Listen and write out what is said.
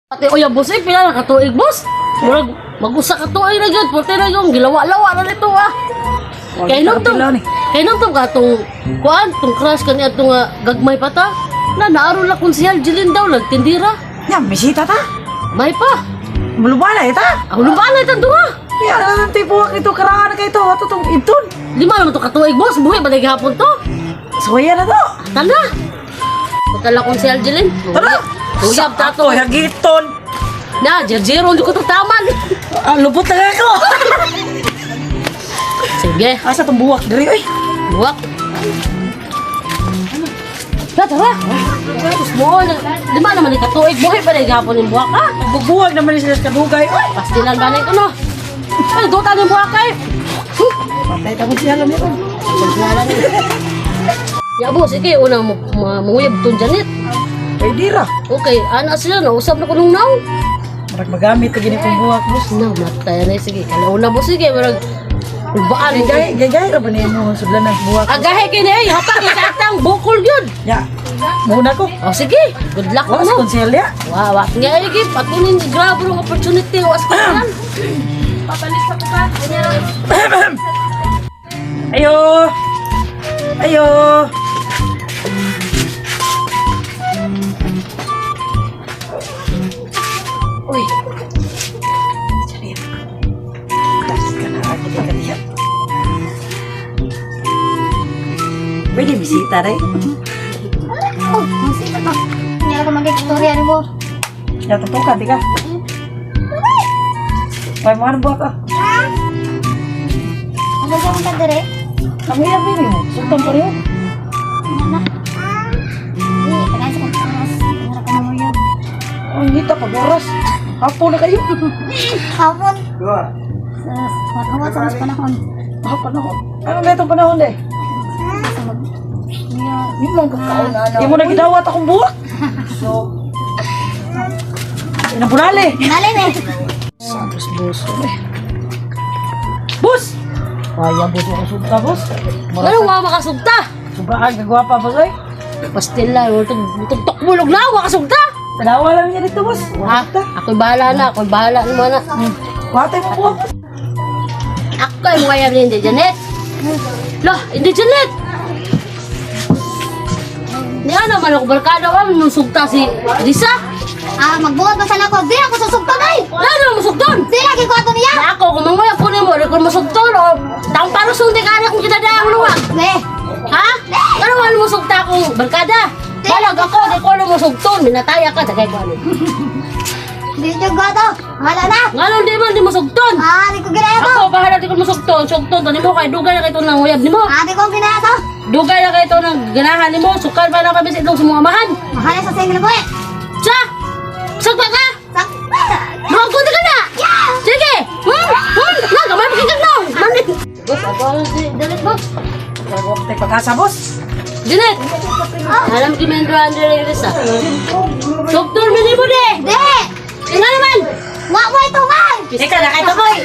Ate, oya, boss, eh, pila na katuig, boss? Murag, mag-usa ka tuig na gyud, purti na yung gilawa-lawa na nito, ah. Kay nung tong, kay nung tong katong, kuan, tong crush kaniya tong gagmay pa ta. Na, naaro la konsehal, Jilin daw, nagtindira. Ya, misita ta. May pa. Mulubala ita. Ang lubalay tan duha. Ya, ano tipo ito karaan kay ito ato tong ibton. Lima naman to katuig, boss, buhi ba na gihapon to? Suwaya na to. Tala. Tala konsehal Jilin. Tara. Uyab ta to. Ato hagiton. Na, jerjero, hindi ko to taman. Ah, lupot na ako. Sige. Asa tong buwak diri oy? Buwak. Tara, tara. Tapos mo, lima naman ni katuig. Buhi pa na gihapon yung buwak, ha? Bubuwag naman ni sila sa kadugay oy. Pastilan ba na ito, no? Ay, duta ni buwak kay. Huh? Patay ta mo siya lang ito. Ya, boss, ikay unang manguyab tong Janet. Ay dira. Okay, ana sila, nausap na ko nung naw. Murag magamit ta gini kong buwak, boss. Na, matay na, sige. Kalauna, boss, sige, marag, baan. Gay gay gay ra ba nimo sudlan ng buwak? Agahe kini ay, hapak sa atang bukol yun. Ya. Muna ko. Oh, sige, good luck Wa sa mo. konsel ya. Wa, wa. Nga, ay, give. Patunin, grabe ng opportunity. Was ko yan. Ayo. Ayo. Uy, Janine. Tapos ka na ako di kaniya. Pwede bisita rin. Oh, masita ka. Hindi ako mag-istorya ni mo. Natutukan, di ka? Pay mo anong buwak ah. Ano sa mong kadere? Kami yan, baby mo. Sultan pa rin. Ano na? Hindi, tagay sa kong oras. Ano ka mo yun? Oh, hindi ta pag-oras. Hapon na kayo. Hapon. Dua. Sa wat sa mas panahon. Ah, panahon. Ano ba itong panahon eh? Sa mag... Hindi mo kakaon na. Hindi mo na gidawat akong buwak. So, inabunali. Nalin eh. Santos boss. Eh. Boss! Kaya boss ako sugta, boss. ano nga makasugta? Sobrang kagwapa, boss ay. Pastila, tugtok bulog na, makasugta. Tanawa lang niya dito, boss. Ha? Ako'y bahala na, ako'y bahala naman na. Watay mo buwak. Ako ay mga yan hindi, Janet. Lah, hindi, Janet. Niya naman ako barkada ka, nung sugta si Risa. Ah, magbuhat ba sana ko? Di ako susugtog ay! Wala naman masugton. Di lagi ko ato niya! Na ako, kung manguya po nimo, di ko masugton o taong parusong di ka na kung kinadaang luwag. We! Ha? Ano man mo sugta akong barkada? Balag ako, di ko alam mo sugton. Minataya ka, tagay ko ano. Di nyo ko ato! Wala na! Ngalong di man, di mo sugton. Ah, di ko ginaya to! Ako, bahala di ko masugton. Sugton, to nimo kay dugay na kay itong nanguyab nimo. Ah, di ko ginaya to! Dugay na kay ito ng ganahan nimo. Sukal pa na kami sa itlog sa mga amahan. Mahala sa single ko eh! Sa! Sagpa ka! Sak... Mga kunti ka na! Sige! Hmm? Hmm? Na, gamay pakikag na! Manit! Boss, ako ang si Janet, boss. Gagawap tayo pag-asa, boss. Janet! Alam ko may Andrew Risa. Sugton mi nimo de! Di! Nga naman! Wa mo ito man! Ikaw na kayo, boy.